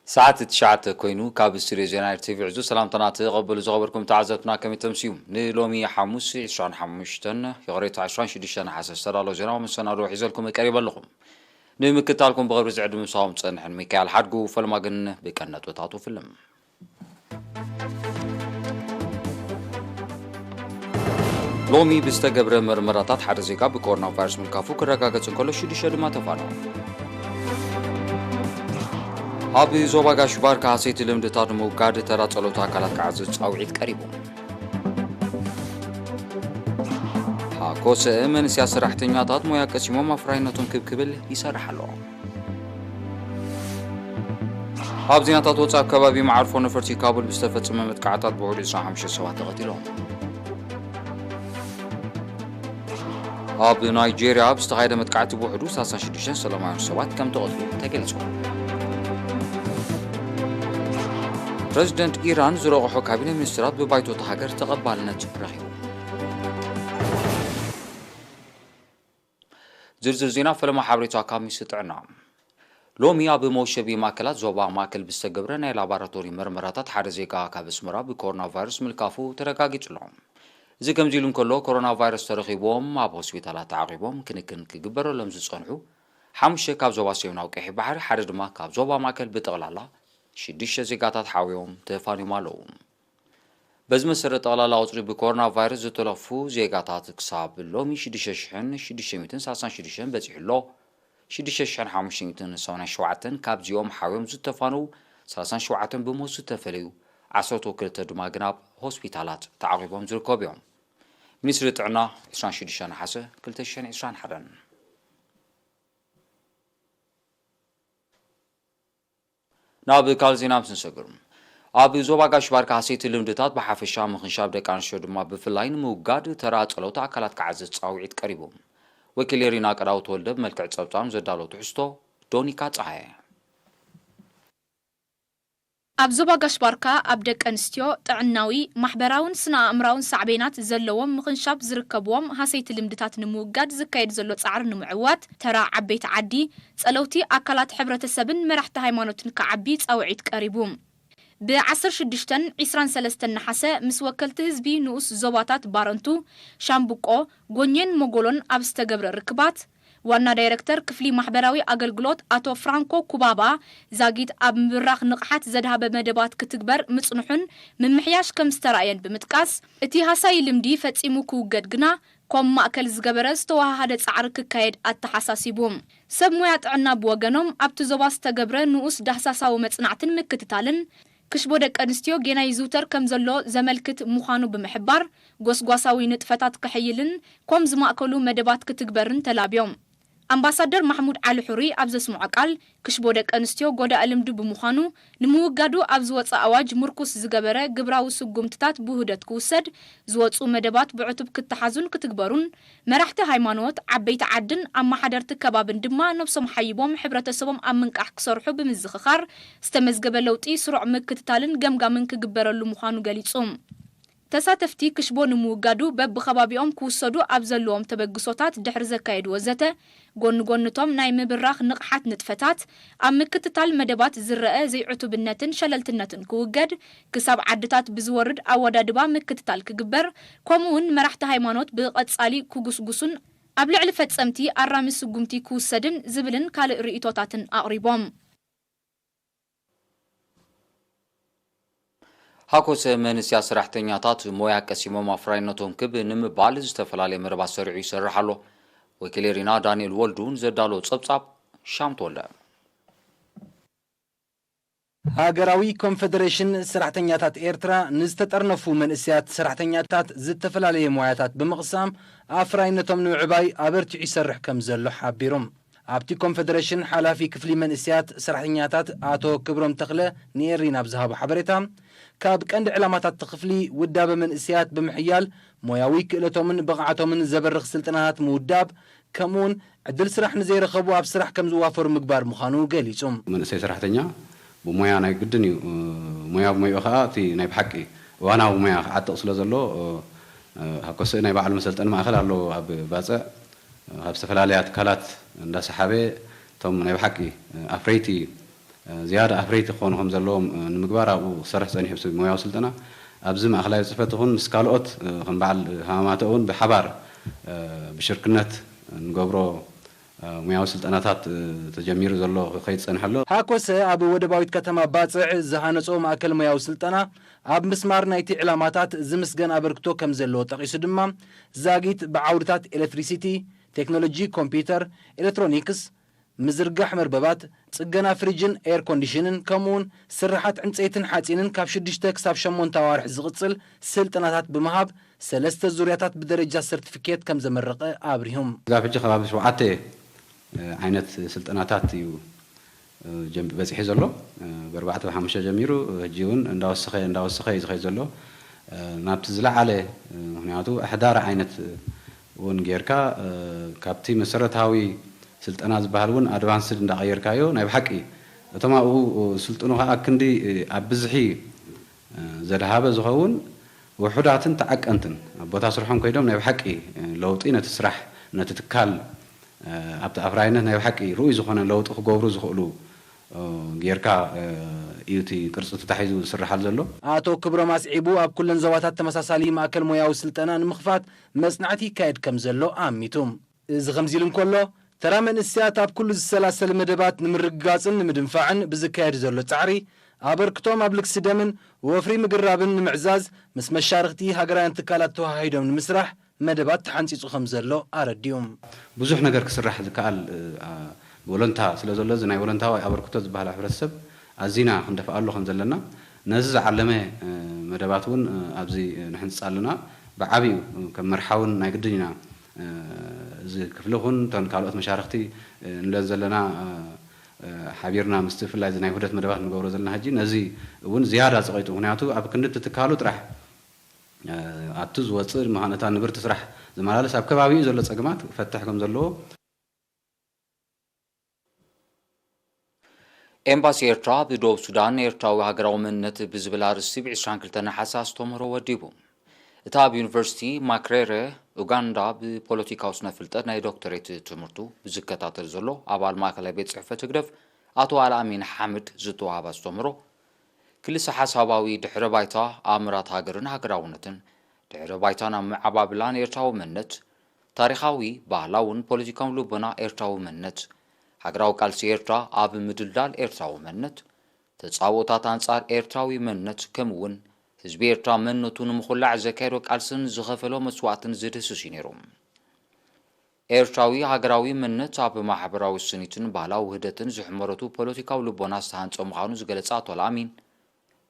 ሰዓት ትሽዓተ ኮይኑ፣ ካብ ስቱድዮ ዜና ኤር ቲ ቪ ዕዙዝ ሰላምታና ተቐበሉ ዝኸበርኩም ተዓዘብትና፣ ከመይ ተምስዩ? ንሎሚ ሓሙስ ዕስራን ሓሙሽተን፣ ይቕሬታ፣ ዕስራን ሽዱሽተን ነሓሰ ዝተዳለወ ዜናዊ መሰናዶ ሒዘልኩም ቀሪበ ኣለኹ። ንምክትታልኩም ብኽብሪ ዝዕድም ምሳኹም ዝጸንሐን ሚካኤል ሓድጉ፣ ፈለማ ግን ብቀንዲ ነጥብታቱ ፍልም። ሎሚ ብዝተገብረ መርመራታት ሓደ ዜጋ ብኮሮና ቫይረስ ምልካፉ ክረጋገጽ እንከሎ፣ ሽዱሽተ ድማ ተፋነው። ኣብ ዞባ ጋሽ ባርካ ሃሰይቲ ልምድታት ንምውጋድ ተራ ጸለውቲ ኣካላት ክዓዝዝ ጻውዒት ቀሪቡ። ሃኮሰ መንስያ ሰራሕተኛታት ሞያ ቀሲሞም ኣፍራይነቶም ክብ ክብል ይሰርሕ ኣሎ። ኣብ ዜናታት ወጻኢ፣ ኣብ ከባቢ መዓርፎ ነፈርቲ ካቡል ብዝተፈጸመ መጥቃዕታት ብውሕዱ ዕስራን ሓሙሽተን ሰባት ተቐቲሎም። ኣብ ናይጄርያ ብዝተኻየደ መጥቃዕቲ ብውሕዱ ሰላሳን ሽዱሽተን ሰላማውያን ሰባት ከም ተቐትሉ ተገሊጹ። ፕረዚደንት ኢራን ዝረቑሖ ካቢነ ሚኒስትራት ብባይቶ እታ ሃገር ተቐባልነት ረኺቡ። ዝርዝር ዜና ፈለማ ሓበሬታ ካብ ሚኒስትሪ ጥዕና። ሎሚ ኣብ መውሸቢ ማእከላት ዞባ ማእከል ብዝተገብረ ናይ ላቦራቶሪ መርመራታት ሓደ ዜጋ ካብ ኣስመራ ብኮሮና ቫይረስ ምልካፉ ተረጋጊጹ ኣሎ። እዚ ከምዚ ኢሉ እንከሎ፣ ኮሮና ቫይረስ ተረኺብዎም ኣብ ሆስፒታላት ተዓቒቦም ክንክን ክግበረሎም ዝጸንሑ ሓሙሽተ ካብ ዞባ ሰሜናዊ ቀይሕ ባሕሪ፣ ሓደ ድማ ካብ ዞባ ማእከል፣ ብጠቕላላ ሽዱሽተ ዜጋታት ሓዊኦም ተፋንዮም ኣለዉ። በዚ መሰረት፣ ጠቕላላ ቁጽሪ ብኮሮና ቫይረስ ዝተለኽፉ ዜጋታት ክሳብ ሎሚ ሽዱሽተ ሽሕን ሽዱሽተ ሚእትን ሰላሳን ሽዱሽተን በጺሑ ኣሎ። ሽዱሽተ ሽሕን ሓሙሽተ ሚእትን ሰማንያን ሸውዓተን ካብዚኦም ሓዊኦም ዝተፋነዉ፣ ሰላሳን ሸውዓተን ብሞት ዝተፈለዩ፣ ዓሰርተ ክልተ ድማ ግን ኣብ ሆስፒታላት ተዓቒቦም ዝርከቡ እዮም። ሚኒስትሪ ጥዕና፣ ዕስራን ሽዱሽተ ነሓሰ ክልተ ሽሕን ዕስራን ሓደን። ናብ ካልእ ዜና ምስ ንሰግር፣ ኣብ ዞባ ጋሽ ባርካ ሃሰይቲ ልምድታት ብሓፈሻ፣ ምኽንሻብ ደቂ ኣንስትዮ ድማ ብፍላይ ንምውጋድ ተራ ጸለውቲ ኣካላት ክዓዝዝ ጻውዒት ቀሪቡ። ወኪል ኤሪና ቀዳው ተወልደ ብመልክዕ ጸብጻብ ዘዳሎ ትሕዝቶ፣ ዶኒካ ጸሃየ። ኣብ ዞባ ጋሽ ባርካ ኣብ ደቂ ኣንስትዮ ጥዕናዊ፣ ማሕበራውን ስነ ኣእምራውን ሳዕቤናት ዘለዎም ምኽንሻብ ዝርከብዎም ሃሰይቲ ልምድታት ንምውጋድ ዝካየድ ዘሎ ጻዕሪ ንምዕዋት፣ ተራ ዓበይቲ ዓዲ፣ ጸለውቲ ኣካላት ሕብረተሰብን መራሕቲ ሃይማኖትን ክዓቢ ጻውዒት ቀሪቡ። ብ ዓሰርተ ሽዱሽተን ዕስራን ሰለስተን ነሓሰ ምስ ወከልቲ ህዝቢ ንኡስ ዞባታት ባረንቱ፣ ሻምብቆ፣ ጎኘን ሞጎሎን ኣብ ዝተገብረ ርክባት፣ ዋና ዳይረክተር ክፍሊ ማሕበራዊ ኣገልግሎት ኣቶ ፍራንኮ ኩባባ፣ ዛጊት ኣብ ምብራኽ ንቕሓት ዘድሃበ መደባት ክትግበር ምጽንሑን ምምሕያሽ ከም ዝተራእየን ብምጥቃስ፣ እቲ ሃሳዪ ልምዲ ፈጺሙ ክውገድ ግና፣ ኮም ማእከል ዝገበረ ዝተወሃሃደ ጻዕሪ ክካየድ ኣተሓሳሲቡ። ሰብ ሞያ ጥዕና ብወገኖም፣ ኣብቲ ዞባ ዝተገብረ ንኡስ ዳህሳሳዊ መጽናዕትን ምክትታልን፣ ክሽቦ ደቂ ኣንስትዮ ጌና ይዝውተር ከም ዘሎ ዘመልክት ምዃኑ ብምሕባር፣ ጎስጓሳዊ ንጥፈታት ክሕይልን ኮም ዝማእከሉ መደባት ክትግበርን ተላብዮም። ኣምባሳደር ማሕሙድ ዓሊ ሕሩይ ኣብ ዘስምዖ ቃል፣ ክሽቦ ደቂ ኣንስትዮ ጎዳኢ ልምዲ ብምዃኑ፣ ንምውጋዱ ኣብ ዝወጸ ኣዋጅ ምርኩስ ዝገበረ ግብራዊ ስጉምትታት ብውህደት ክውሰድ፣ ዝወጹ መደባት ብዕቱብ ክተሓዙን ክትግበሩን፣ መራሕቲ ሃይማኖት፣ ዓበይቲ ዓድን ኣመሓደርቲ ከባብን ድማ ነብሶም ሓይቦም ሕብረተሰቦም ኣብ ምንቃሕ ክሰርሑ ብምዝኽኻር፣ ዝተመዝገበ ለውጢ ስሩዕ ምክትታልን ገምጋምን ክግበረሉ ምዃኑ ገሊጹ። ተሳተፍቲ ክሽቦ ንምውጋዱ በብኸባቢኦም ክውሰዱ ኣብ ዘለዎም ተበግሶታት ድሕሪ ዘካየድዎ ዘተ፣ ጎኒ ጎኒቶም ናይ ምብራኽ ንቕሓት ንጥፈታት፣ ኣብ ምክትታል መደባት ዝረአ ዘይዕቱብነትን ሸለልትነትን ክውገድ፣ ክሳብ ዓድታት ብዝወርድ ኣወዳድባ ምክትታል ክግበር፣ ከምኡ'ውን መራሕቲ ሃይማኖት ብቐጻሊ ክጉስጉሱን ኣብ ልዕሊ ፈጸምቲ ኣራሚ ስጉምቲ ክውሰድን ዝብልን ካልእ ርእይቶታትን ኣቕሪቦም። ሃኮሰ መንስያ ሰራሕተኛታት ሞያ ቀሲሞም ኣፍራይነቶም ክብ ንምባል ዝተፈላለየ መደባት ሰሪዑ ይሰርሕ ኣሎ። ወኪል ኤሪና ዳንኤል ወልዱ ንዘዳሎ ጸብጻብ፣ ሻም ተወልደ። ሃገራዊ ኮንፈደሬሽን ሰራሕተኛታት ኤርትራ ንዝተጠርነፉ መንእሰያት ሰራሕተኛታት ዝተፈላለየ ሞያታት ብምቕሳም ኣፍራይነቶም ንምዕባይ ኣበርቲዑ ይሰርሕ ከም ዘሎ ሓቢሩ። ኣብቲ ኮንፈደሬሽን ሓላፊ ክፍሊ መንእሰያት ሰራሕተኛታት ኣቶ ክብሮም ተኽለ ንኤሪና ኣብ ዝሃቦ ሓበሬታ፣ ካብ ቀንዲ ዕላማታት እቲ ክፍሊ ውዳበ መንእሰያት ብምሕያል ሞያዊ ክእለቶምን ብቕዓቶምን ዘበርኽ ስልጠናታት ምውዳብ፣ ከምኡውን ዕድል ስራሕ ንዘይረኸቡ ኣብ ስራሕ ከም ዝዋፈሩ ምግባር ምዃኑ ገሊጹ። መንእሰይ ሰራሕተኛ ብሞያ ናይ ግድን እዩ። ሞያ ብሞያኡ ከኣ እቲ ናይ ብሓቂ እዋናዊ ሞያ ክዓጥቕ ስለ ዘሎ፣ ሃኮሰ ናይ ባዕሉ መሰልጠኒ ማእከል ኣለዎ ኣብ ባጽዕ። ካብ ዝተፈላለያ ትካላት እንዳሰሓበ እቶም ናይ ብሓቂ ኣፍረይቲ ዝያዳ ኣፍረይቲ ክኾኑ ከም ዘለዎም ንምግባር ኣብኡ ክሰርሕ ጸኒሑ፣ ሞያዊ ስልጠና ኣብዚ ማእኸላይ ጽሕፈት ይኹን ምስ ካልኦት ከም በዓል ሃማማተ እውን ብሓባር ብሽርክነት ንገብሮ ሞያዊ ስልጠናታት ተጀሚሩ ዘሎ ክኸይድ ጸንሐ ኣሎ። ሃኮሰ ኣብ ወደባዊት ከተማ ባጽዕ ዝሃነጾ ማእከል ሞያዊ ስልጠና ኣብ ምስማር ናይቲ ዕላማታት ዝምስገን ኣበርክቶ ከም ዘለዎ ጠቒሱ ድማ፣ ዛጊት ብዓውድታት ኤሌክትሪሲቲ፣ ቴክኖሎጂ ኮምፒውተር፣ ኤሌክትሮኒክስ፣ ምዝርጋሕ መርበባት፣ ጽገና ፍሪጅን ኤር ኮንዲሽንን ከምኡውን ስርሓት ዕንጸይትን ሓጺንን ካብ ሽዱሽተ ክሳብ ሸሞንተ ኣዋርሕ ዝቕጽል ስልጠናታት ብምሃብ ሰለስተ ዙርያታት ብደረጃ ሰርቲፊኬት ከም ዘመረቐ ኣብሪሆም። ክሳብ ሕጂ ከባቢ ሸውዓተ ዓይነት ስልጠናታት እዩ በፂሑ ዘሎ። ብኣርባዕተ ብሓሙሽተ ጀሚሩ ሕጂ እውን እንዳወሰኸ እንዳወሰኸ እዩ ዝኸይድ ዘሎ። ናብቲ ዝለዓለ፣ ምክንያቱ ኣሕዳሪ ዓይነት እውን ጌርካ፣ ካብቲ መሰረታዊ ስልጠና ዝበሃል እውን ኣድቫንስድ እንዳቐየርካዮ፣ ናይ ብሓቂ እቶም ኣብኡ ስልጥኑ ከዓ ክንዲ ኣብ ብዝሒ ዘድሃበ ዝኸውን ውሑዳትን ተዓቀንትን ኣብ ቦታ ስርሖም ከይዶም ናይ ብሓቂ ለውጢ ነቲ ስራሕ፣ ነቲ ትካል፣ ኣብቲ ኣፍራይነት ናይ ብሓቂ ርኡይ ዝኾነ ለውጢ ክገብሩ ዝኽእሉ ጌርካ እዩ እቲ ቅርፂ ተታሒዙ ዝስርሓል ዘሎ። ኣቶ ክብሮም ኣስዒቡ፣ ኣብ ኩለን ዞባታት ተመሳሳሊ ማእከል ሞያዊ ስልጠና ንምኽፋት መጽናዕቲ ይካየድ ከም ዘሎ ኣሚቱ። እዚ ከምዚ ኢሉ እንከሎ፣ ተራ መንእሰያት ኣብ ኩሉ ዝሰላሰል መደባት ንምርግጋጽን ንምድንፋዕን ብዝካየድ ዘሎ ጻዕሪ፣ ኣበርክቶም ኣብ ልግሲ ደምን ወፍሪ ምግራብን ንምዕዛዝ፣ ምስ መሻርኽቲ ሃገራውያን ትካላት ተወሃሂዶም ንምስራሕ መደባት ተሓንጺጹ ከም ዘሎ ኣረዲኡ። ብዙሕ ነገር ክስራሕ ዝከኣል፣ እ፣ አ፣ ወለንታ ስለ ዘሎ፣ እዚ ናይ ወለንታዊ ኣበርክቶ ዝበሃል ኣብ ሕብረተሰብ ኣዚና ክንደፍኣሉ ከም ዘለና፣ ነዚ ዝዓለመ፣ እ፣ መደባት እውን፣ እ፣ ኣብዚ፣ እ፣ ንሕንጽጽ ኣለና። ብዓቢኡ፣ እ፣ ከም መርሓውን ናይ ግድን ኢና፣ እ፣ እዚ ክፍሊ ኹን እተን ካልኦት መሻርኽቲ፣ እ፣ ንለን ዘለና፣ እ፣ እ፣ ሓቢርና ምስቲ ብፍላይ እዚ ናይ ውህደት መደባት ንገብሮ ዘለና ሕጂ ነዚ እውን ዝያዳ ጸቒጡ። ምኽንያቱ ኣብ ክንዲ እቲ ትካሉ ጥራሕ፣ እ፣ ኣቱ ዝወጽእ ድማ ነታ ንብርቲ ስራሕ ዝመላለስ ኣብ ከባቢኡ ዘሎ ጸገማት ክፈትሕ ከም ዘለዎ። ኤምባሲ ኤርትራ ብደቡብ ሱዳን ኤርትራዊ ሃገራዊ መንነት ብዝብል ኣርእስቲ ብ ዕስራን ክልተን ነሓሰ ኣስተምህሮ ወዲቡ። እቲ ኣብ ዩኒቨርሲቲ ማክሬረ ኡጋንዳ ብፖለቲካዊ ስነ ፍልጠት ናይ ዶክተሬት ትምህርቱ ብዝከታተል ዘሎ ኣባል ማእከላይ ቤት ጽሕፈት ህግደፍ ኣቶ ኣልኣሚን ሓምድ ዝተዋህበ ኣስተምህሮ፣ ክልሰ ሓሳባዊ ድሕረ ባይታ ኣምራት ሃገርን ሃገራውነትን፣ ድሕረ ባይታን ኣመዓባብላን ኤርትራዊ መንነት፣ ታሪኻዊ፣ ባህላውን ፖለቲካውን ልቦና ኤርትራዊ መንነት፣ ሃገራዊ ቃልሲ ኤርትራ ኣብ ምድልዳል ኤርትራዊ መንነት፣ ተጻብኦታት ኣንጻር ኤርትራዊ መንነት፣ ከምኡ'ውን ህዝቢ ኤርትራ መንነቱ ንምኹላዕ ዘካየዶ ቃልስን ዝኸፈሎ መስዋእትን ዝድህስስ እዩ ነይሩ። ኤርትራዊ ሃገራዊ መንነት ኣብ ማሕበራዊ ስኒትን ባህላዊ ውህደትን ዝሕመረቱ ፖለቲካዊ ልቦና ዝተሃንጸ ምዃኑ ዝገለጸ ኣቶ ኣልኣሚን፣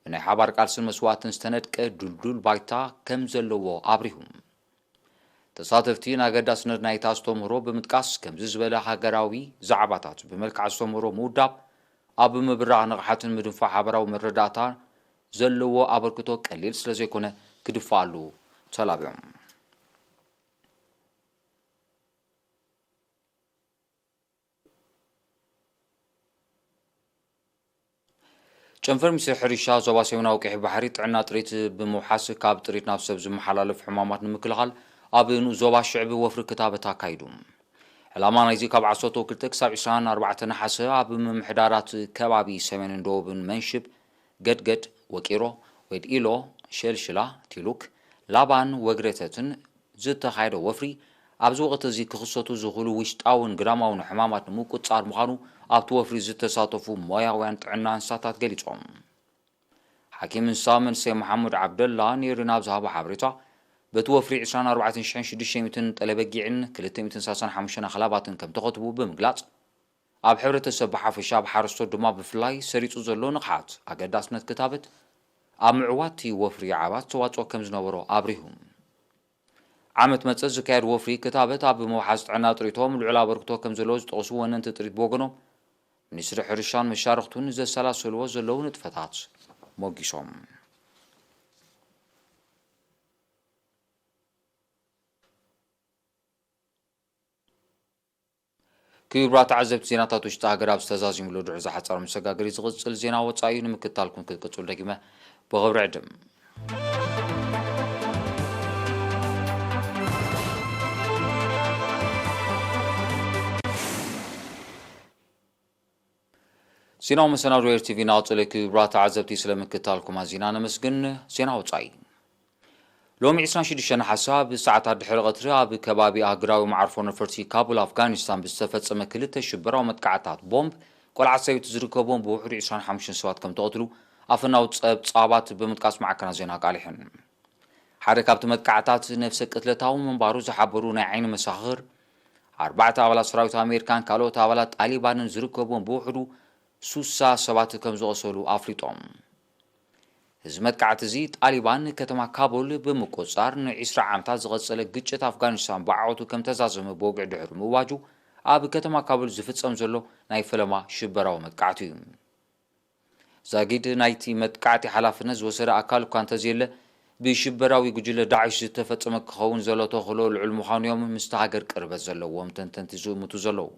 ብናይ ሓባር ቃልስን መስዋእትን ዝተነድቀ ድልዱል ባይታ ከም ዘለዎ ኣብሪሁ። ተሳተፍቲ ንኣገዳስነት ናይቲ ኣስተምህሮ ብምጥቃስ፣ ከምዚ ዝበለ ሃገራዊ ዛዕባታት ብመልክዕ ኣስተምህሮ ምውዳብ፣ ኣብ ምብራኽ ንቕሓትን ምድንፋዕ ሓባራዊ መረዳእታ ዘለዎ ኣበርክቶ ቀሊል ስለ ዘይኮነ፣ ክድፋኣሉ ተላብዮም። ጨንፈር ሚኒስትሪ ሕርሻ ዞባ ሰሜናዊ ቀይሕ ባሕሪ ጥዕና ጥሪት ብምውሓስ ካብ ጥሪት ናብ ሰብ ዝመሓላለፍ ሕማማት ንምክልኻል ኣብ ንኡስ ዞባ ሽዕብ ወፍሪ ክታበት ኣካይዱ። ዕላማ ናይዚ ካብ ዓሰርተ ክልተ ክሳብ ዕስራን ኣርባዕተን ነሓሰ ኣብ ምምሕዳራት ከባቢ ሰሜንን ደቡብን መንሽብ፣ ገድገድ፣ ወቂሮ፣ ወድኢሎ፣ ሸልሽላ፣ ቲሉክ፣ ላባን ወግሬተትን ዝተኻየደ ወፍሪ፣ ኣብዚ ወቕቲ እዚ ክኽሰቱ ዝኽእሉ ውሽጣውን ግዳማውን ሕማማት ንምቁጽጻር ምዃኑ ኣብቲ ወፍሪ ዝተሳተፉ ሞያውያን ጥዕና እንስሳታት ገሊጾም። ሓኪም እንስሳ መንእሰይ መሓሙድ ዓብደላ ኔሪ ናብ ዝሃቦ ሓበሬታ፣ በቲ ወፍሪ ዕስራን ኣርባዕተን ሽሕን ሽዱሽተ ሚእትን ጠለ በጊዕን ክልተ ሚእትን ሰላሳን ሓሙሽተን ኣኽላባትን ከም ተኸትቡ ብምግላጽ፣ ኣብ ሕብረተሰብ ብሓፈሻ፣ ኣብ ሓረስቶት ድማ ብፍላይ ሰሪጹ ዘሎ ንቕሓት ኣገዳስነት ክታበት ኣብ ምዕዋት እቲ ወፍሪ ዓቢ ኣስተዋጽኦ ከም ዝነበሮ ኣብሪሁ። ዓመት መጸ ዝካየድ ወፍሪ ክታበት ኣብ ምውሓስ ጥዕና ጥሪቶም ልዑል ኣበርክቶ ከም ዘለዎ ዝጠቕሱ ወነንቲ ጥሪት ብወገኖም፣ ሚኒስትሪ ሕርሻን መሻርኽቱን ዘሰላሰልዎ ዘለዉ ንጥፈታት ሞጊሶም። ክቡራት ተዓዘብቲ፣ ዜናታት ውሽጢ ሃገር ኣብ ዝተዛዚምሉ ድሕሪ ዝሓጸረ መሰጋገሪ ዝቕጽል ዜና ወጻኢ እዩ። ንምክትታልኩም ክትቅጽሉ ደጊመ ብኽብሪ ዕድም። ዜናዊ መሰናዶ ኤር ቲ ቪ እናቐጸለ፣ ክቡራት ተዓዘብቲ፣ ስለ ምክትታልኩም ኣዚና ነመስግን። ዜና ወጻኢ። ሎሚ ዕስራን ሽዱሽተን ነሓሰ ኣብ ሰዓታት ድሕሪ ቀትሪ ኣብ ከባቢ ኣህጉራዊ መዓርፎ ነፈርቲ ካቡል ኣፍጋኒስታን ብዝተፈጸመ ክልተ ሽበራዊ መጥቃዕታት ቦምብ፣ ቆልዓ ሰበይቲ ዝርከብዎም ብውሕዱ ዕስራን ሓሙሽተን ሰባት ከም ተቐትሉ ኣፈናዊ ጸብጻባት ብምጥቃስ ማዕከናት ዜና ኣቃሊሐን። ሓደ ካብቲ መጥቃዕታት ነፍሰ ቅትለታዊ ምንባሩ ዝሓበሩ ናይ ዓይኒ መሳኽር፣ ኣርባዕተ ኣባላት ሰራዊት ኣሜሪካን ካልኦት ኣባላት ጣሊባንን ዝርከብዎም ብውሕዱ ሱሳ ሰባት ከም ዝቖሰሉ ኣፍሊጦም። እዚ መጥቃዕቲ እዚ ጣሊባን ከተማ ካቡል ብምቁጽጻር ንዒስራ ዓመታት ዝቐጸለ ግጭት ኣፍጋኒስታን ብዓወቱ ከም ተዛዘመ ብወግዒ ድሕሪ ምእዋጁ፣ ኣብ ከተማ ካቡል ዝፍጸም ዘሎ ናይ ፈለማ ሽበራዊ መጥቃዕቲ እዩ። ዛጊድ ናይቲ መጥቃዕቲ ሓላፍነት ዝወሰደ ኣካል እኳ እንተዘየለ፣ ብሽበራዊ ጉጅለ ዳዕሽ ዝተፈጸመ ክኸውን ዘሎ ተኽእሎ ልዑል ምዃኑ እዮም ምስቲ ሃገር ቅርበት ዘለዎም ተንተንቲ ዝእምቱ ዘለዉ።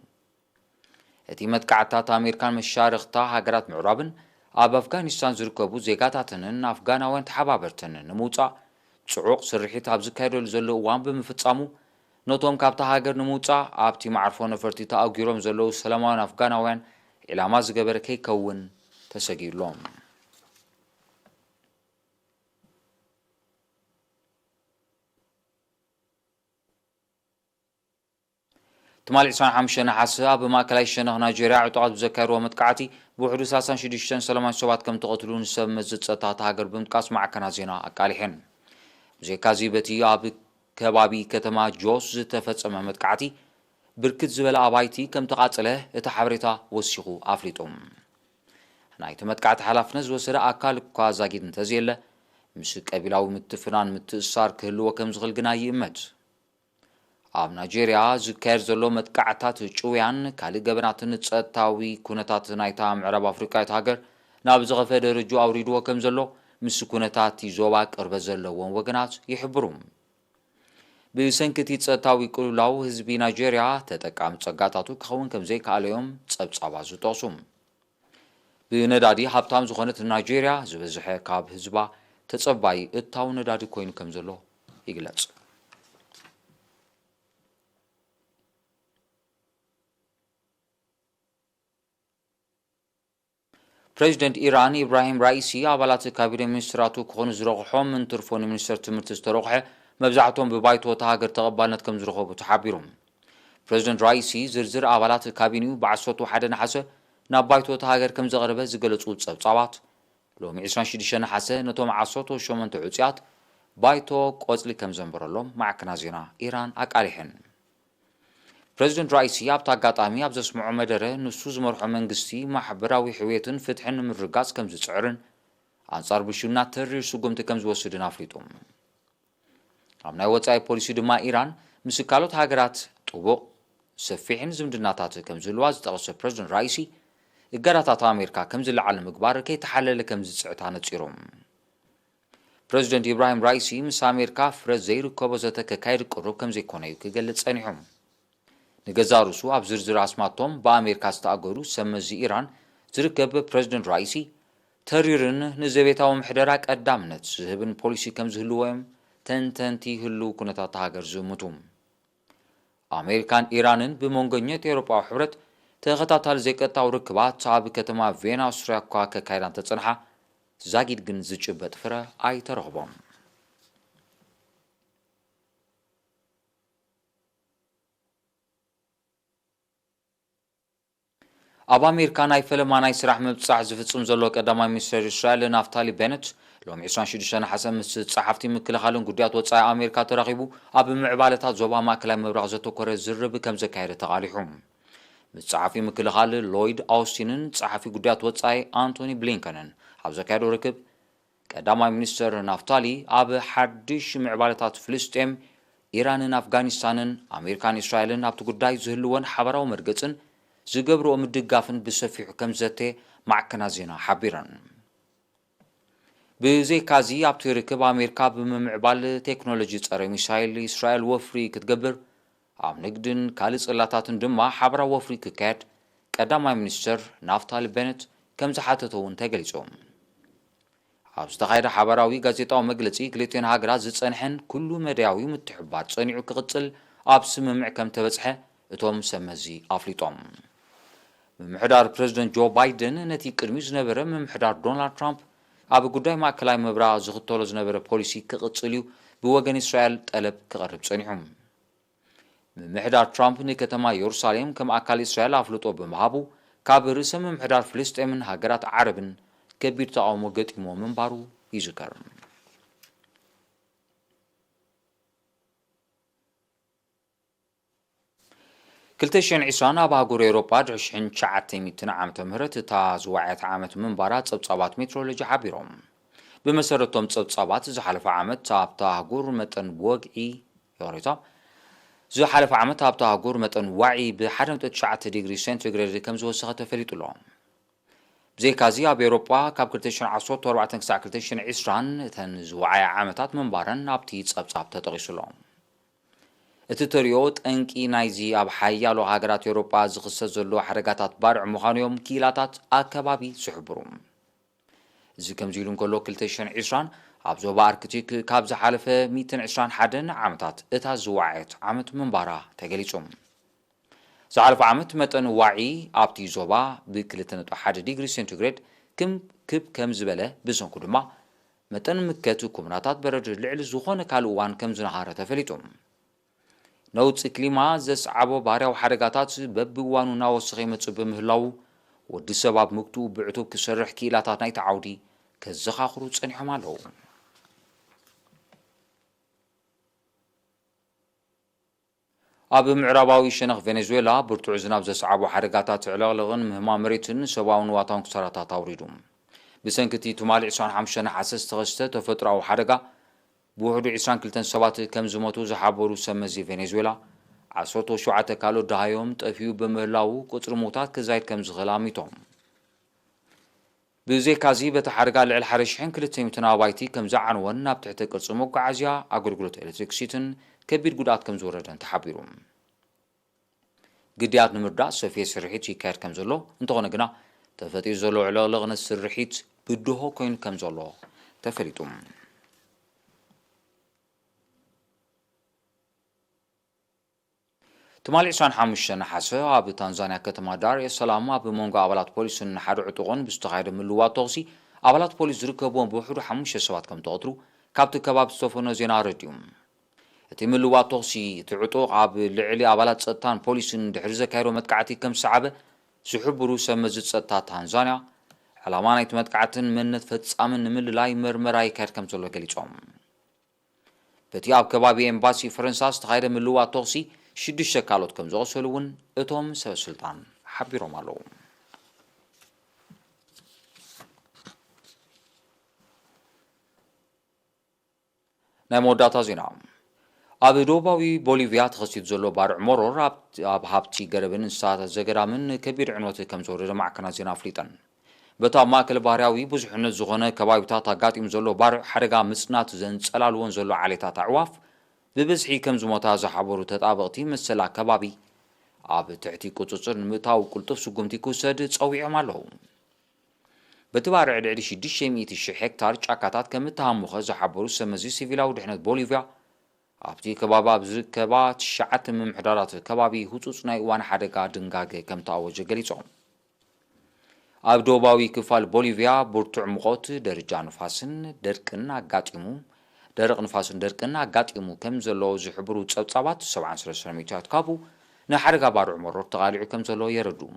እቲ መጥቃዕትታት ኣሜሪካን መሻርኽታ ሃገራት ምዕራብን ኣብ ኣፍጋኒስታን ዝርከቡ ዜጋታተንን ኣፍጋናውያን ተሓባበርተንን ንምውጻእ ጽዑቕ ስርሒት ኣብ ዝካየደሉ ዘሎ እዋን ብምፍጻሙ፣ ነቶም ካብታ ሃገር ንምውጻእ ኣብቲ መዓርፎ ነፈርቲ ተኣጒሮም ዘለዉ ሰላማውያን ኣፍጋናውያን ዒላማ ዝገበረ ከይከውን ተሰጊኡ ኣሎ። ትማሊ ዕስራን ሓሙሽተን ነሓሰ ኣብ ማእከላይ ሸነኽ ናይጄርያ ዕጡቓት ብዘካየድዎ መጥቃዕቲ ብውሕዱ ሰላሳን ሽዱሽተን ሰላማውያን ሰባት ከም ተቐትሉ ንሰብ መዚ ጸጥታ እታ ሃገር ብምጥቃስ ማዕከናት ዜና ኣቃሊሐን። ብዘይካዚ በቲ ኣብ ከባቢ ከተማ ጆስ ዝተፈጸመ መጥቃዕቲ ብርክት ዝበለ ኣባይቲ ከም ተቓጸለ እቲ ሓበሬታ ወሲኹ ኣፍሊጡ። ናይቲ መጥቃዕቲ ሓላፍነት ዝወሰደ ኣካል እኳ ዛጊድ እንተዘየለ፣ ምስ ቀቢላዊ ምትፍናን ምትእስሳር ክህልዎ ከም ዝኽእል ግና ይእመት። ኣብ ናይጄርያ ዝካየድ ዘሎ መጥቃዕታት ጭውያን ካልእ ገበናትን ጸጥታዊ ኩነታት ናይታ ምዕራብ ኣፍሪቃዊት ሃገር ናብ ዝኸፍአ ደረጃ ኣውሪድዎ ከም ዘሎ ምስ ኩነታት እቲ ዞባ ቅርበት ዘለዎም ወገናት ይሕብሩ። ብሰንኪ እቲ ጸጥታዊ ቅልውላው ህዝቢ ናይጄርያ ተጠቃሚ ጸጋታቱ ክኸውን ከም ዘይከኣለ እዮም ጸብጻባት ዝጠቕሱ። ብነዳዲ ሃብታም ዝኾነት ናይጄርያ ዝበዝሐ ካብ ህዝባ ተጸባይ እታው ነዳዲ ኮይኑ ከም ዘሎ ይግለጽ። ፕሬዚደንት ኢራን ኢብራሂም ራኢሲ ኣባላት ካቢነ ሚኒስትራቱ ክኾኑ ዝረቑሖም እንትርፎ፣ ንሚኒስተር ትምህርቲ ዝተረቑሐ፣ መብዛሕትኦም ብባይቶ እታ ሃገር ተቐባልነት ከም ዝረኸቡ ተሓቢሩ። ፕሬዚደንት ራኢሲ ዝርዝር ኣባላት ካቢኒኡ ብዓሰርተ ሓደ ነሓሰ ናብ ባይቶ እታ ሃገር ከም ዘቕረበ ዝገለጹ ጸብጻባት፣ ሎሚ ዕስራን ሽዱሽተን ነሓሰ ነቶም ዓሰርተ ሸሞንተ ዕጹያት ባይቶ ቆጽሊ ከም ዘንበረሎም ማዕከናት ዜና ኢራን ኣቃሊሐን። ፕሬዚደንት ራኢሲ ኣብቲ ኣጋጣሚ ኣብ ዘስምዖ መደረ፣ ንሱ ዝመርሖ መንግስቲ ማሕበራዊ ሕውየትን ፍትሕን ንምርግጋጽ ከም ዝጽዕርን ኣንጻር ብሽውና ተሪር ስጉምቲ ከም ዝወስድን ኣፍሊጡ። ኣብ ናይ ወጻኢ ፖሊሲ ድማ ኢራን ምስ ካልኦት ሃገራት ጥቡቕ ሰፊሕን ዝምድናታት ከም ዝህልዋ ዝጠቐሰ ፕሬዚደንት ራኢሲ፣ እገዳታት ኣሜሪካ ከም ዝለዓል ንምግባር ከይተሓለለ ከም ዝጽዕት ኣነጺሩ። ፕሬዚደንት ኢብራሂም ራኢሲ ምስ ኣሜሪካ ፍረ ዘይርከቦ ዘተ ከካይድ ቅሩብ ከም ዘይኮነ እዩ ክገልጽ ጸኒሑ። ንገዛእ ርእሱ ኣብ ዝርዝር ኣስማቶም ብኣሜሪካ ዝተኣገዱ ሰብ መዚ ኢራን ዝርከብ ፕሬዚደንት ራኢሲ፣ ተሪርን ንዘቤታዊ ምሕደራ ቀዳምነት ዝህብን ፖሊሲ ከም ዝህልዎ እዮም ተንተንቲ ህልው ኩነታት ሃገር ዝእምቱ። ኣሜሪካን ኢራንን ብመንጎኘት ኤውሮጳዊ ሕብረት ተኸታታሊ ዘይቀጥታዊ ርክባት ኣብ ከተማ ቬና ኣውስትርያ እኳ ከካይዳ እንተጸንሓ፣ ዛጊድ ግን ዝጭበጥ ፍረ ኣይተረኽቦም። ኣብ ኣሜሪካ ናይ ፈለማ ናይ ስራሕ ምብጻሕ ዝፍጽም ዘሎ ቀዳማይ ሚኒስተር እስራኤል ናፍታሊ ቤነት፣ ሎሚ ዕስራን ሽዱሽተን ነሓሰ ምስ ጸሓፍቲ ምክልኻልን ጉዳያት ወጻኢ ኣሜሪካ ተራኺቡ፣ ኣብ ምዕባለታት ዞባ ማእከላይ ምብራቕ ዘተኮረ ዝርርብ ከም ዘካየደ ተቓሊሑ። ምስ ጸሓፊ ምክልኻል ሎይድ ኣውስቲንን ጸሓፊ ጉዳያት ወጻኢ ኣንቶኒ ብሊንከንን ኣብ ዘካየዶ ርክብ፣ ቀዳማይ ሚኒስተር ናፍታሊ ኣብ ሓድሽ ምዕባለታት ፍልስጤም፣ ኢራንን ኣፍጋኒስታንን፣ ኣሜሪካን እስራኤልን ኣብቲ ጉዳይ ዝህልወን ሓባራዊ መርገጽን ዝገብርኦ ምድጋፍን ብሰፊሑ ከም ዘተ ማዕከናት ዜና ሓቢረን። ብዘይካዚ ኣብቲ ርክብ ኣሜሪካ ብምምዕባል ቴክኖሎጂ ጸረ ሚሳይል እስራኤል ወፍሪ ክትገብር፣ ኣብ ንግድን ካልእ ጽላታትን ድማ ሓባራዊ ወፍሪ ክካየድ ቀዳማይ ሚኒስተር ናፍታሊ ቤነት ከም ዝሓተተ እውን ተገሊጹ። ኣብ ዝተኻየደ ሓባራዊ ጋዜጣዊ መግለጺ፣ ክልቲኦን ሃገራት ዝጸንሐን ኩሉ መዳያዊ ምትሕብባር ጸኒዑ ክቕጽል ኣብ ስምምዕ ከም ተበጽሐ እቶም ሰብ መዚ ኣፍሊጦም። ምምሕዳር ፕረዚደንት ጆ ባይደን ነቲ ቅድሚኡ ዝነበረ ምምሕዳር ዶናልድ ትራምፕ ኣብ ጉዳይ ማእከላይ ምብራቕ ዝኽተሎ ዝነበረ ፖሊሲ ክቕጽል እዩ ብወገን እስራኤል ጠለብ ክቐርብ ጸኒሑ። ምምሕዳር ትራምፕ ንከተማ የሩሳሌም ከም ኣካል እስራኤል ኣፍልጦ ብምሃቡ፣ ካብ ርእሰ ምምሕዳር ፍልስጤምን ሃገራት ዓረብን ከቢድ ተቓውሞ ገጢሞ ምንባሩ ይዝከር። ክልተ ሽሕን ዕስራን ኣብ ኣህጉር ኤውሮጳ ድሕሪ ሽሕን ትሽዓተ ሚእትን ዓመተ ምህረት እታ ዝወዓየት ዓመት ምንባራ ጸብጻባት ሜትሮሎጂ ሓቢሮም። ብመሰረቶም ጸብጻባት ዝሓለፈ ዓመት ኣብታ ኣህጉር መጠን ብወግዒ፣ ይቕሬታ፣ ዝሓለፈ ዓመት ኣብታ ኣህጉር መጠን ዋዒ ብ ሓደ ነጥቢ ትሽዓተ ዲግሪ ሴንቲግሬድ ከም ዝወሰኸ ተፈሊጡ ኣሎ። ብዘይካዚ ኣብ ኤውሮጳ ካብ ክልተ ሽሕን ዓሰርተ ኣርባዕተን ክሳዕ ክልተ ሽሕን ዕስራን እተን ዝወዓያ ዓመታት ምንባረን ኣብቲ ጸብጻብ ተጠቒሱ ኣሎ። እቲ ተርእዮ ጠንቂ ናይዚ ኣብ ሓያሎ ሃገራት ኤውሮጳ ዝኽሰት ዘሎ ሓደጋታት ባርዕ ምዃኑ እዮም ክኢላታት ኣከባቢ ዝሕብሩ። እዚ ከምዚ ኢሉ እንከሎ፣ ክልተ ሽሕን ዕስራን ኣብ ዞባ ኣርክቲክ ካብ ዝሓለፈ ሚእትን ዕስራን ሓደን ዓመታት እታ ዝወዓየት ዓመት ምንባራ ተገሊጹ። ዝሓለፈ ዓመት መጠን ዋዒ ኣብቲ ዞባ ብ ክልተ ነጥቢ ሓደ ዲግሪ ሴንቲግሬድ ክም ክብ ከም ዝበለ፣ ብሰንኩ ድማ መጠን ምከት ኩምራታት በረድ ልዕሊ ዝኾነ ካልእ እዋን ከም ዝነሃረ ተፈሊጡ። ነውጺ ክሊማ ዘስዓቦ ባህርያዊ ሓደጋታት በብእዋኑ እናወሰኸ ይመጽእ ብምህላዉ፣ ወዲ ሰብ ኣብ ምግትኡ ብዕቱብ ክሰርሕ ክኢላታት ናይቲ ዓውዲ ከዘኻኽሩ ጸኒሖም ኣለዉ። ኣብ ምዕራባዊ ሸነኽ ቬኔዙዌላ ብርቱዕ ዝናብ ዘስዓቦ ሓደጋታት ዕለቕለቕን ምህማም መሬትን ሰብኣውን ንዋታውን ክሳራታት ኣውሪዱ። ብሰንኪ እቲ ትማሊ ዕስራን ሓሙሽተን ነሓሰ ዝተኸስተ ተፈጥሮኣዊ ሓደጋ ብውሕዱ ዕስራን ክልተን ሰባት ከም ዝሞቱ ዝሓበሩ ሰብ መዚ ቬኔዙዌላ፣ ዓሰርተ ሸውዓተ ካልኦት ደሃዮም ጠፊኡ ብምህላዉ፣ ቁጽሪ ምዉታት ክዛይድ ከም ዝኽእል ኣሚቶም። ብዘይካዚ፣ በቲ ሓደጋ ልዕሊ ሓደ ሽሕን ክልተ ሚእትን ኣባይቲ ከም ዝዓነወን ናብ ትሕቲ ቅርጺ መጓዓዝያ ኣገልግሎት ኤሌክትሪክሲቲን ከቢድ ጉድኣት ከም ዝወረደን ተሓቢሩ። ግዳያት ንምርዳእ ሰፊሕ ስርሒት ይካየድ ከም ዘሎ፣ እንተኾነ ግና ተፈጢሩ ዘሎ ዕለቕለቕ ነቲ ስርሒት ብድሆ ኮይኑ ከም ዘሎ ተፈሊጡ። ትማሊ ዕስራን ሓሙሽተን ነሓሰ ኣብ ታንዛንያ ከተማ ዳር ኤስ ሰላም ኣብ መንጎ ኣባላት ፖሊስን ሓደ ዕጡቕን ብዝተኻየደ ምልውዋጥ ተኹሲ ኣባላት ፖሊስ ዝርከብዎም ብውሕዱ ሓሙሽተ ሰባት ከም ተቐትሉ ካብቲ ከባቢ ዝተፈኖ ዜና ኣረዲኡ። እቲ ምልውዋጥ ተኹሲ፣ እቲ ዕጡቕ ኣብ ልዕሊ ኣባላት ጸጥታን ፖሊስን ድሕሪ ዘካየዶ መጥቃዕቲ ከም ዝሰዓበ ዝሕብሩ ሰብ መዚ ጸጥታ ታንዛንያ፣ ዕላማ ናይቲ መጥቃዕትን መንነት ፈጻምን ንምልላይ መርመራ ይካየድ ከም ዘሎ ገሊጾም። በቲ ኣብ ከባቢ ኤምባሲ ፈረንሳ ዝተኻየደ ምልውዋጥ ተኹሲ ሽዱሽተ ካልኦት ከም ዝቖሰሉ እውን እቶም ሰበ ስልጣን ሓቢሮም ኣለዉ። ናይ መወዳእታ ዜና። ኣብ ደቡባዊ ቦሊቪያ ተኸሲቱ ዘሎ ባርዕ መሮር ኣብ፣ ኣብ ሃብቲ ገረብን እንስሳታት ዘገዳምን ከቢድ ዕንወት ከም ዘውረደ ማዕከናት ዜና ኣፍሊጠን። በቲ ኣብ ማእከል ባህርያዊ ብዙሕነት ዝኾነ ከባቢታት ኣጋጢሙ ዘሎ ባርዕ ሓደጋ ምጽናት ዘንጸላልወን ዘሎ ዓሌታት ኣዕዋፍ ብብዝሒ ከም ዝሞታ ዝሓበሩ ተጣበቕቲ መሰል ኣከባቢ፣ ኣብ ትሕቲ ቁጽጽር ንምእታው ቅልጡፍ ስጉምቲ ክውሰድ ጸዊዖም ኣለዉ። በቲ ባርዕ ልዕሊ ሽዱሽተ ሚእቲ ሽሕ ሄክታር ጫካታት ከም እተሃሙኸ ዝሓበሩ ሰብ መዚ ሲቪላዊ ድሕነት ቦሊቪያ፣ ኣብቲ ከባቢ ኣብ ዝርከባ ትሽዓተ ምምሕዳራት ከባቢ ህጹጽ ናይ እዋን ሓደጋ ድንጋገ ከም ተኣወጀ ገሊጾም። ኣብ ደቡባዊ ክፋል ቦሊቪያ ብርቱዕ ሙቐት፣ ደረጃ ንፋስን ደርቅን ኣጋጢሙ፣ ደረቕ ንፋስን ደርቅን ኣጋጢሙ ከም ዘሎ ዝሕብሩ ጸብጻባት፣ ሰብዓን ሰለስተን ሚእታዊት ካብኡ ንሓደጋ ባርዕ መሮር ተቓሊዑ ከም ዘሎ የረድኡ።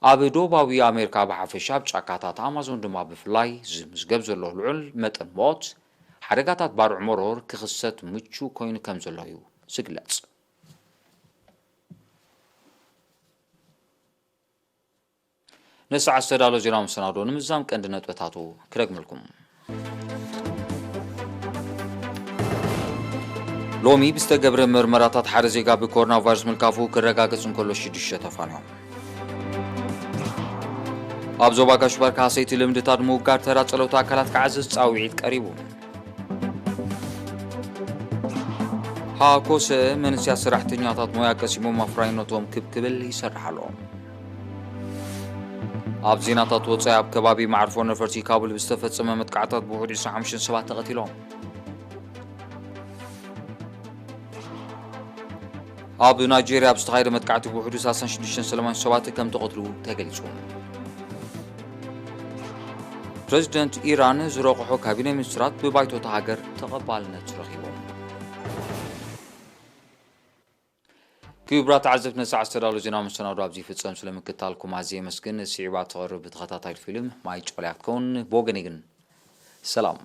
ኣብ ደቡባዊ ኣሜሪካ ብሓፈሻ፣ ኣብ ጫካታት ኣማዞን ድማ ብፍላይ ዝምዝገብ ዘሎ ልዑል መጠን ሞት፣ ሓደጋታት ባርዕ መሮር ክኽሰት ምቹ ኮይኑ ከም ዘሎ እዩ ዝግለጽ። ንሰዓት ዝተዳሎ ዜናዊ መሰናዶ ንምዝዛም ቀንዲ ነጥብታቱ ክደግመልኩም። ሎሚ ብዝተገብረ መርመራታት ሓደ ዜጋ ብኮሮና ቫይረስ ምልካፉ ክረጋገጽ እንከሎ ሽዱሽተ ተፋንዮም። ኣብ ዞባ ጋሽ ባርካ ሃሰይቲ ልምድታት ምውጋድ ተራ ጸለውቲ ኣካላት ክዓዝዝ ጻውዒት ቀሪቡ። ሃኮሰ መንስያ ሰራሕተኛታት ሞያ ቀሲሞም ኣፍራይነቶም ክብ ክብል ይሰርሕ ኣሎ። ኣብ ዜናታት ወጻኢ፣ ኣብ ከባቢ መዓርፎ ነፈርቲ ካቡል ብዝተፈጸመ መጥቃዕታት ብውሑድ ዕስራን ሓሙሽተን ሰባት ተቐቲሎም። ኣብ ናይጄርያ ኣብ ዝተኻየደ መጥቃዕቲ ብውሕዱ ሰላሳን ሽዱሽተን ሰላማውያን ሰባት ከም ተቐትሉ ተገሊጹ። ፕረዚደንት ኢራን ዝረቑሑ ካቢነ ሚኒስትራት ብባይቶ እታ ሃገር ተቐባልነት ረኺቦም። ክቡራት ተዓዘብቲ፣ ነዚ ሰዓት ዝተዳለወ ዜናዊ መሰናዶ ኣብዚ ይፍጸም። ስለ ምክትታልኩም ኣዝየ የመስግን። ስዒባ ትቐርብ ተኸታታሊ ፊልም ማይ ጮልያ ክትከውን። ብወገነይ ግን ሰላም።